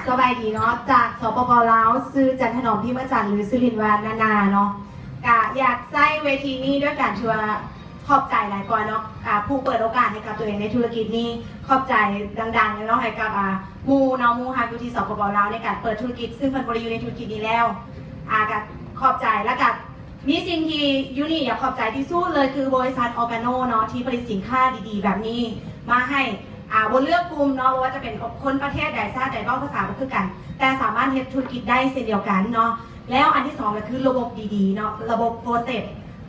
ສະບາຍດີເນາະ ຈາກ ສປປ ລາວ ຊື່ຈັນຖະໜອມ ພິມມະຈັນ ຫຼືຊື່ຫຼິ້ນວ່ານານາເນາະ. ກະຢາກໃຊ້ເວທີນີ້ດ້ວຍການທີ່ວ່າຂອບໃຈຫຼາຍກ່ອນເນາະ ອ່າ ຜູ້ເປີດໂອກາດໃຫ້ກັບຕົວເອງໃນທຸລະກິດນີ້. ຂອບໃຈດັງໆເນາະ ໃຫ້ກັບ ອ່າ ໝູ່ເນາະ ໝູ່ຮັກຢູ່ທີ່ ສປປ ລາວ ໃນການເປີດທຸລະກິດ ຊຶ່ງເພິ່ນບໍ່ໄດ້ຢູ່ໃນທຸລະກິດນີ້ແລ້ວ. ອ່າ ກະຂອບໃຈ ແລ້ວກະ ມີສິ່ງທີ່ຢູ່ນີ້ຢາກຂອບໃຈທີ່ສຸດເລີຍ ຄືບໍລິສັດ Organo ເນາະ ທີ່ຜະລິດສິນຄ້າດີໆແບບນີ້ມາໃຫ້ ອ່າ ບໍ່ເລືອກກຸ່ມເນາະ ບໍ່ວ່າຈະເປັນຄົນປະເທດໃດຊາດໃດ ເວົ້າພາສາບໍ່ຄືກັນ ແຕ່ສາມາດເຮັດທຸລະກິດໄດ້ເຊັ່ນດຽວກັນເນາະ. ແລ້ວອັນທີສອງກໍຄືລະບົບດີໆເນາະ ລະບົບ process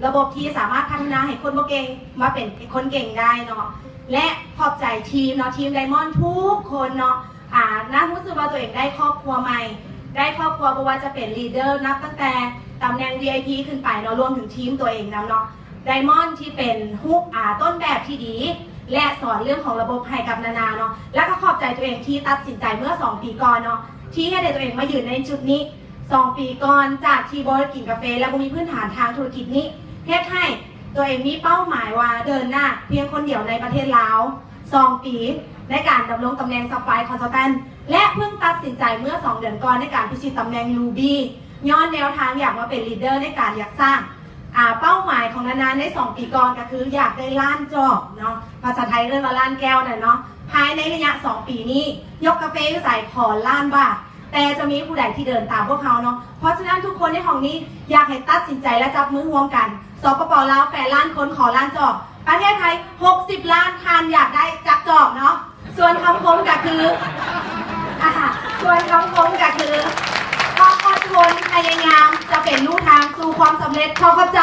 ລະບົບທີ່ສາມາດພັດທະນາໃຫ້ຄົນບໍ່ເກັ່ງມາເປັນຄົນເກັ່ງໄດ້ເນາະ. ແລະຂອບໃຈທີມເນາະ ທີມ Diamond ທຸກຄົນເນາະ. ອ່າ ນາຮູ້ສຶກວ່າຕົວເອງໄດ້ຄອບຄົວໃໝ່ ໄດ້ຄອບຄົວບໍ່ວ່າຈະເປັນ leader ນັບຕັ້ງແຕ່ຕຳແໜ່ງ VIP ຂຶ້ນໄປເນາະ ລວມເຖິງທີມຕົວເອງນຳເນາະ Diamond ທີ່ເປັນຮູບ ອ່າ ຕົ້ນແບບທີ່ດີ ແລະ ສອນເລື່ອງຂອງລະບົບໃຫ້ກັບນານາເນາະ. ແລ້ວກໍຂອບໃຈຕົວເອງທີ່ຕັດສິນໃຈເມື່ອສອງປີກ່ອນເນາະ ທີ່ເຮັດໃຫ້ຕົວເອງມາຢືນໃນຈຸດນີ້. ສອງປີກ່ອນ ຈາກທີ່ບໍ່ໄດ້ກິນກາເຟ ແລະ ບໍ່ມີພື້ນຖານທາງທຸລະກິດນີ້ ເຮັດໃຫ້ຕົວເອງມີເປົ້າໝາຍວ່າເດີນໜ້າພຽງຄົນດຽວໃນປະເທດລາວ ສອງປີ ໃນການດຳລົງຕຳແໜ່ງ Sapphire Consultant ແລະ ເພິ່ງຕັດສິນໃຈເມື່ອສອງເດືອນກ່ອນໃນການພິຊິດຕຳແໜ່ງ Ruby ຍ້ອນແນວທາງຢາກມາເປັນ leader ໃນການຢາກສ້າງ ອ່າ ເປົ້າໝາຍຂອງນານາໃນສອງປີກ່ອນກໍຄືຢາກໄດ້ລ້ານຈອກເນາະ ພາສາໄທເອີ້ນວ່າລ້ານແກ້ວນັ້ນເນາະ. ພາຍໃນໄລຍະສອງປີນີ້ ຍົກກາເຟຢູ່ໃສ ຂໍລ້ານບາດ ແຕ່ຈະມີຜູ້ໃດທີ່ເດີນຕາມພວກເຮົາເນາະ. ເພາະສະນັ້ນທຸກຄົນໃນຫ້ອງນີ້ຢາກໃຫ້ຕັດສິນໃຈ ແລະ ຈັບມືຮ່ວມກັນ ສປປ ລາວ ແປດລ້ານຄົນ ຂໍລ້ານຈອກ ປະເທດໄທ ຫົກສິບລ້ານ ທ່ານຢາກໄດ້ຈັກຈອກເນາະ. ສ່ວນຄຳຄົມກໍຄື ອ່າ ສ່ວນຄຳຄົມກໍຄື ຄວາມອົດທົນ ພະຍາຍາມ ຈະເປັນลู่ທາງສູ່ຄວາມສຳເລັດ. ຂໍຂອບໃຈ.